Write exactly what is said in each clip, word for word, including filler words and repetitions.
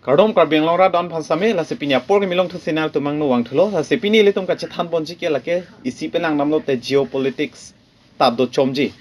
Kardom Karbi Anglong rat don aphan sitame, lasi pini apor kimi longthu sinar tumang nu vangthulo, lasi pini ilitum kachethan ponji ke lake isi pen langdamlo te geopolitics ta do chomji.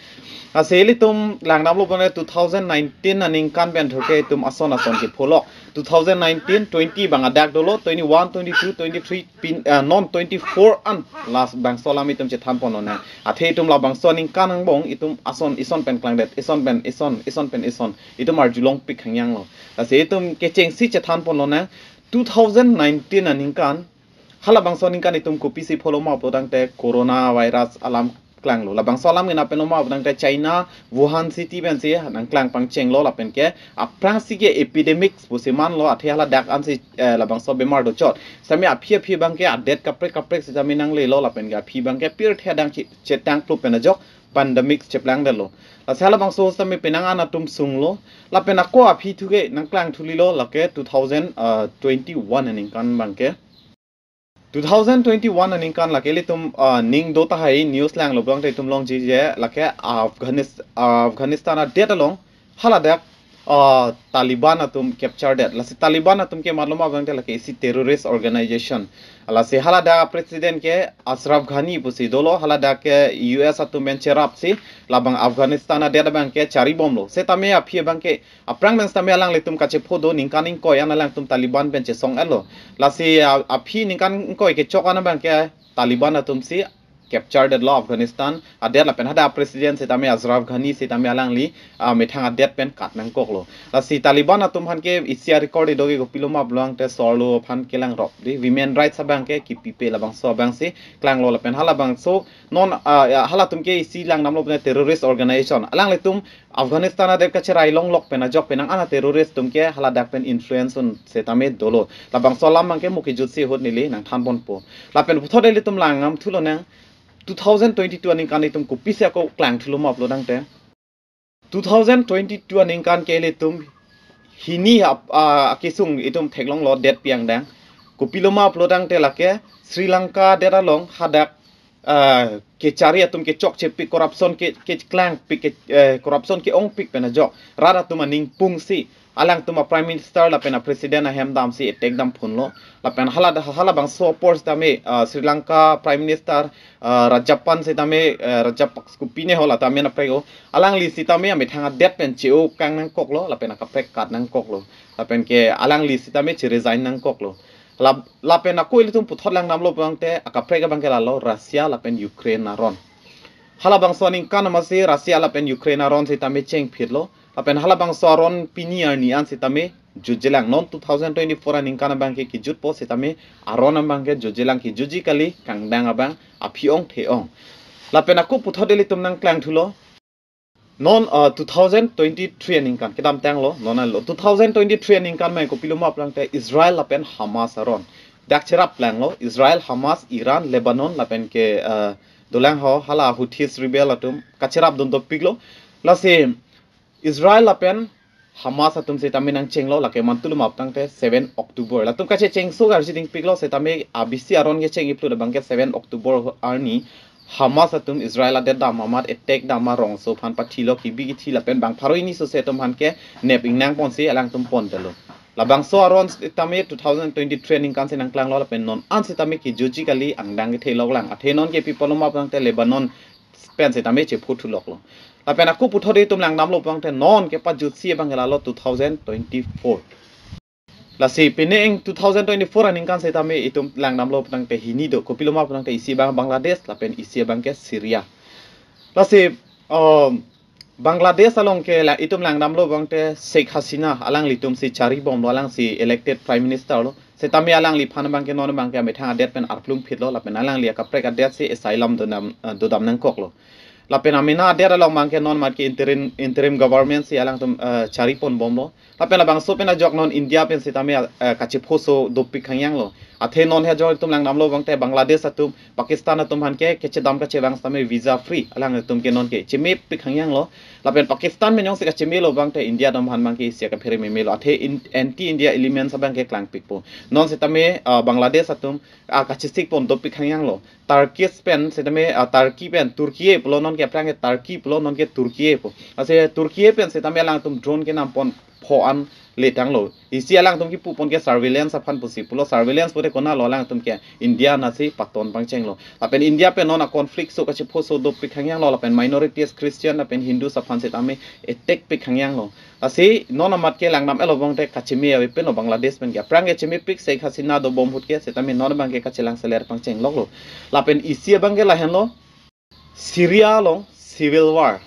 Lasi ilitum langdamlo pone two thousand nineteen aningkan pen thuke itum ason ason ke pholok. Two thousand nineteen, twenty bang adak dolo, twenty-one, twenty-two, twenty-three, pin, ah, non twenty-four an labangso alam itum chethan ponlonang. Athe itum labangso aningkan angbong itum ason ison pen klangdet, ison pen ison, ison pen ison. Itum arjulongpik hangyanglo. Lasi itum kechengsi chethan ponlonang. Two thousand nineteen aningkan, halabangso aningkan itum kopisi pholo ma pulotangte corona virus alam klanglo. Labangso alam kena pen lo ma pulotangte China, Wuhan city pensi nangklang pangchenglo lapen ke aphrangsi ke epidemics pusi manlo, athe haladak ansi, eh, labangso bemar dochot. Sitame aphi aphi abang ke adet kaprek kaprek sitame nanglelo lapen ke aphi abang ke pirthe adang che-, chetang plup pen ajok pandemic cheplangdetlo. Lasi halabangso sitame penang an atum sunglo. Lapen ako aphi thuke nangklang thulilo lake two thousand twenty-one aningkan abang ke. Two thousand twenty-one aningkan lake ilitum, ah, ning do tahai news langlo pulotangte itum longji je lake Afghanis-, Afghanistan adet along haladak, ah, Taliban atum capture det. Lasi Taliban atum ke matlo ma pulotangte lake isi terrorist organization. Lasi haladak president ke Ashraf Ghani pusi dolo, haladak ke U S atum pen cherapsi labang Afghanistan adet abang ke charibomlo. Sitame aphi abang ke aphrang pen sitame alanglitum kachepho do ningkan ingkoi an alangtum Taliban pen chesong-etlo. Lasi, ah, aphi ningkan ingkoi kechok an abang ke Taliban atumsi capture detlo Afghanistan adet lapen hadak president sitame Ashraf Ghani sitame alangli, ah, methang adet pen kat nangkoklo. Lasi Taliban atum aphan ke isi a-record kedo ke kopilo ma pulotangte sorlo aphan kelangrop di, women rights abang ke kipipe, labangso abangsi klanglo lapen halabangso non, ah, ya, halatum ke isi langdamlo pune terrorist organization. Alanglitum Afghanistan adet kacherai longlok pen ajok penang an a-terrorist atum ke haladak pen influence un sitame dolo. Labangso alam abang ke mo kejutsi ahut neli nangthan ponpo. Lapen puthot ilitum langdam thulonang two thousand twenty-two aningkan itum kopisi ako klang thulo ma pulotangte. Two thousand twenty-two aningkan ke ilitum hini ap-, ah, akesung itum theklonglo det piang dang. Kopilo ma pulotangte lake Sri Lanka adet along hadak, ah, kechari atum kechokchepik, corruption ke, keklangpik ke, eh, corruption ke-ongpik pen ajok rat atum aning pungsi alangtum a-prime minister lapen a-president ahem damsi attack dam phunlo. Lapen hala, halabangso apor sitame, ah, Sri Lanka prime minister, ah, Rajapaksa sitame, eh, Rajapaksa kopine ho lata amen aprek o. Alangli sitame amethang adet pen che-o kang nangkoklo lapen akaprek kat nangkoklo. Lapen ke alangli sitame che-resign nangkoklo. Lap-, lapen ako ilitum puthot langdamlo pulotangte akaprek abang ke lalo Russia lapen Ukraine aron. Halabangso aningkan amatsi Russia lapen Ukraine aron sitame chengphitlo. Lapen halabangso aron pini arni an sitame jutjelang, non two thousand twenty-four aningkan abang ke kejutpo sitame aron abang ke jutjelang, kejutji kali, kangdang abang aphi ong the ong. Lapen ako puthot ilitum nangklang thulo. Non, ah, two thousand twenty-three aningkan kedamtanglo, non alo two thousand twenty-three aningkan abang kopilo ma pulotangte Israel lapen Hamas aron dak cherap langlo. Israel, Hamas, Iran, Lebanon lapen ke, ah, dolang ho hala Houthis rebel atum kacherap dun dopiklo. Lasi Israel lapen Hamas atum sitame nangchenglo lake mantulo ma pulotangte seven October. Latum kachechengso karjidingpiklo sitame abisi aron kecheng iplu abang ke seven October arni Hamas atum Israel adet dam amat attack dam arongso aphan pathilo, kibi kithi lapen bang pharo hini sose atum aphan ke nep ingnang ponsi alangtum pondetlo. Labangso aron sitame two thousand twenty-three aningkan si nangklanglo lapen non an sitame kejutji kali, angdang kethelok lang. Athe non ke pi apotlo ma pulotangte Lebanon pen sitame chepho thuloklo. Lapen ako puthot itum langdamlo pulotangte non kepajutsi abang ke lalo two thousand twenty-four. Lasi penang two thousand twenty-four aningkan sitame itum langdamlo pulotangte hini do. Kopilo ma pulotangte isi abang Bangladesh lapen isi abang ke Syria. Lasi, um, Bangladesh along ke la itum langdamlo pulotangte Sheikh Hasina alanglitumsi charibomlo, alangsi elected prime minister lo. Sitame alangliphan abang ke non abang ke amethang adet pen arplung phitlo lapen alangli akaprek adet si asylum dodam, eh, dodam nangkoklo. Lapen amena adet along abang ke non mat ke interim, interim government si alangtum, eh, chariponbomlo. Lapen labangso pen ajok non India pen sitame, eh, kachephoso dopik hangyanglo. Athe non he ajok itum langdamlo pulotangte Bangladesh atum, Pakistan atum aphan ke kachedam kachevang sitame visa free alangtum ke non ke chemepik hangyanglo. Lapen Pakistan pen jongsi kachemelo pulotangte India atum aphan abang ke isi akaphere memelo. Athe in, anti India elements abang ke klangpikpo. Non sitame, ah, Bangladesh atum, ah, kachesik pon dopik hangyanglo. Turkish pen sitame, ah, Turkey pen, Turkey pulo non ke aphrang ke Turkey pulo non ke Turkey pu. Lasi Turkey pen sitame alangtum drone kenam pon pho an letanglo. Isi alangtum kipupon ke surveillance aphan pusi pulo, surveillance pute konatlo, alangtum ke India anatsi paton pangchenglo. Lapen India pen non a-conflict so kachepho so dopik hangyanglo, lapen minorities Christian lapen Hindus aphan setame attack pik hangyanglo. Lasi non amat ke langdam-etlo bangte kacheme ave pinlo, Bangladesh pen ke aphrang ke chemepik, Sheikh Hasina dobom ahut ke setame non abang ke kachelang seler pangchengloklo. Lapen isi abang ke lahenlo, Syria along civil war.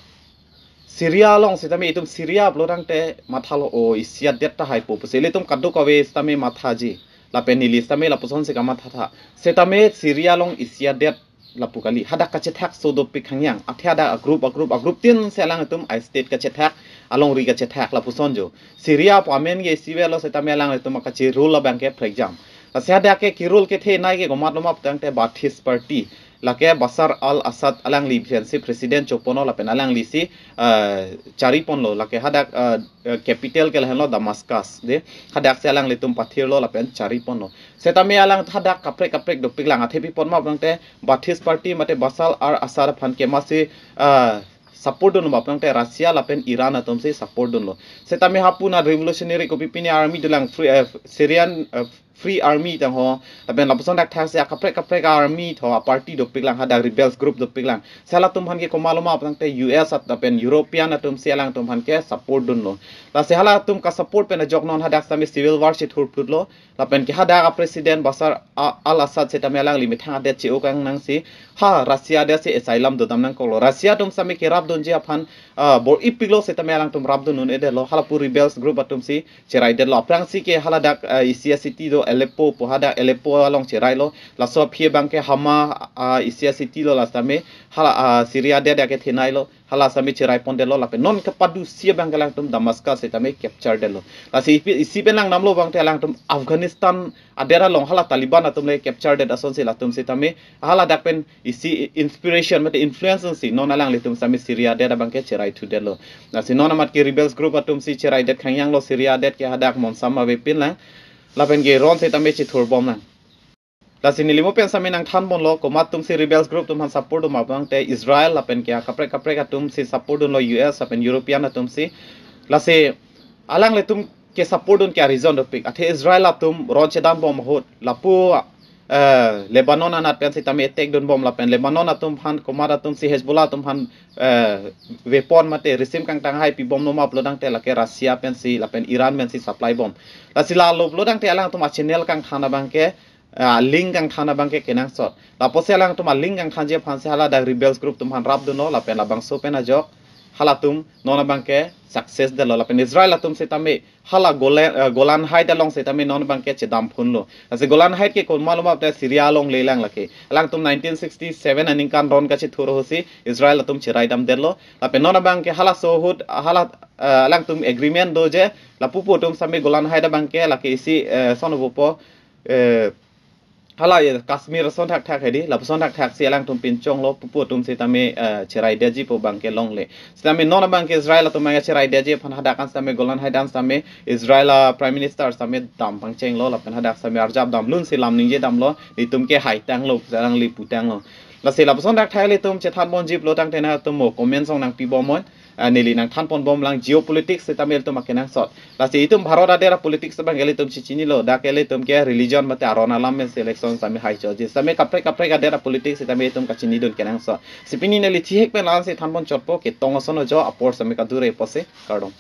Syria along setame itum Syria pulo tangte mathalo, o isi adet tahai po pusi ilitum kadokave setame mathaji. Lapen neli setame lapuson si kamathatha. Setame Syria along isi adet lapu kali. Hadak kachethak so dopik hangyang. Athe hadak a-group, a-group, a-group tin si alangtum a-state kachethak, alongri kachethak lapuson jo. Syria pu amen ke isi avelo setame alangtum kachi-rule abang ke prekjam. Lasi hadak ke ki-rule kethenei ke komatlo ma pu tangte Ba'ath Party. Lake Bashar al-Assad alangli pensi president choponlo lapen alanglisi, eh, chariponlo. Lake hadak, eh, eh, capital ke lahenlo Damascus. De, hadak si alanglitum pathirlo lapen chariponlo. Setame alang hadak kaprek kaprek dopiklang, athe pi pon ma pu tangte Ba'ath Party mate Bashar al-Assad aphan ke masi, eh, support dunlo ma pu tangte Russia lapen Iran atumsi support dunlo. Setame hapu na revolutionary kopi pine army dolang, Free, eh, Syrian, eh, Free Army tangho, lapen lapuson thakthak si akaprek kaprek army tho a-party dopiklang, hadak rebels group dopiklang. Si halatum aphan ke komatlo ma pu tangte U S at lapen European atumsi alangtum aphan ke support dunlo. Lasi halatum ka-support pen ajok non hadak setame civil war chethurplutlo. Lapen ke hadak a-president Bashar a-, al-Assad setame alangli methang adet che-o kangnangsi, ha Russia adet si asylum dodam nangkoklo. Russia atum setame kerapdunji aphan, ah, bor-ipiklo setame alangtum rapdun un-edetlo. Halapu rebels group atumsi cheraidetlo. Aphrangsi ke haladak, ah, isi a-city do Aleppo pu, hadak Aleppo along cherailo. Laso aphi abang ke Hama, ah, isi a-city lo, la setame hala, ah, Syria adet ke thenailo. Hala setame cheraipondetlo lapen non kapadusi abang ke alangtum Damascus setame capture detlo. Lasi ipi, isi pen langdamlo bangte alangtum Afghanistan adet along hala Taliban atum le capture det asonsi latum setame haladak pen isi inspiration mate influence si non alanglitum setame Syria adet abang ke cheraithudetlo. Lasi non amat ke rebels group atumsi cheraidet hangyanglo Syria adet ke, hadak monsam avepinlang. Lapen ke ron setame chethurbomlang. Lasi neli mo pen setame nangthanponlo, komat atumsi rebels group atum aphan support dun ma pu tangte Israel lapen ke akaprek kaprek atumsi support dunlo, U S lapen European atumsi. Lasi alanglitum ke-support dun ke a-reason dopik. Athe Israel atum ron chedambom ahut lapu, eh, Lebanon anat pen setame attack dunbom lapen Lebanon atum aphan komat atumsi Hezbollah atum aphan, eh, weapon mate risim kangtanghai pibomlo ma pulo tangte lake Russia pensi lapen Iran pensi supply bom. Lasi lalo pulo tangte alangtum a-channel kangthan abang ke, ah, link kangthan abang ke kenangsot. Lapusi alangtum a-link kangthanji aphansi haladak rebels group atum aphan rapdunlo lapen labangso pen ajok halatum non abang ke success detlo. Lapen Israel atum setame hala Golan, ah, Golan Height along setame non abang ke chedamphunlo. Lasi Golan Height ke komatlo ma pu tangte Syria along lelang lake. Alangtum nineteen sixty-seven aningkan ron kachethur ahutsi Israel atum cheraidamdetlo. Lapen non abang ke halaso ahut, hala, ah, alangtum agreement do je, lapu pu atum setame Golan Height abang ke lake isi, eh, sono pupo, eh, hala, eh, Kashmir ason thakthak hedi, lapuson thakthaksi alangtum pinchonglo, pu pu atum setame, eh, cheraidetji pu abang ke longle. Setame non abang ke Israel atum abang ke cheraidetji aphan hadak an setame Golan Height an setame Israel a-Prime Minister setame dam pangchenglo, lapen hadak setame arjap damlunsi lam ningjedamlo, netum ke haitanglo, alangli putanglo. Lasi lapuson thakthak ilitum chethanponji pulo tangte nangtum mo comment song nangpibomnon. Ah, neli nangthanponbomlang, geopolitics setame ilitum akenangsot. Lasi itum Bharat adet a-politics abang ke ilitum chechinilo, dak ke ilitum ke religion mate aron alam pensi election setame haichoji. Setame kaprek kaprek adet a-politics setame itum kachinidun kenangsot. Si pini neli thihek pen la-ansi thanponchotpo, ketong ason ojo, apor setame kadure apotsi, kardom.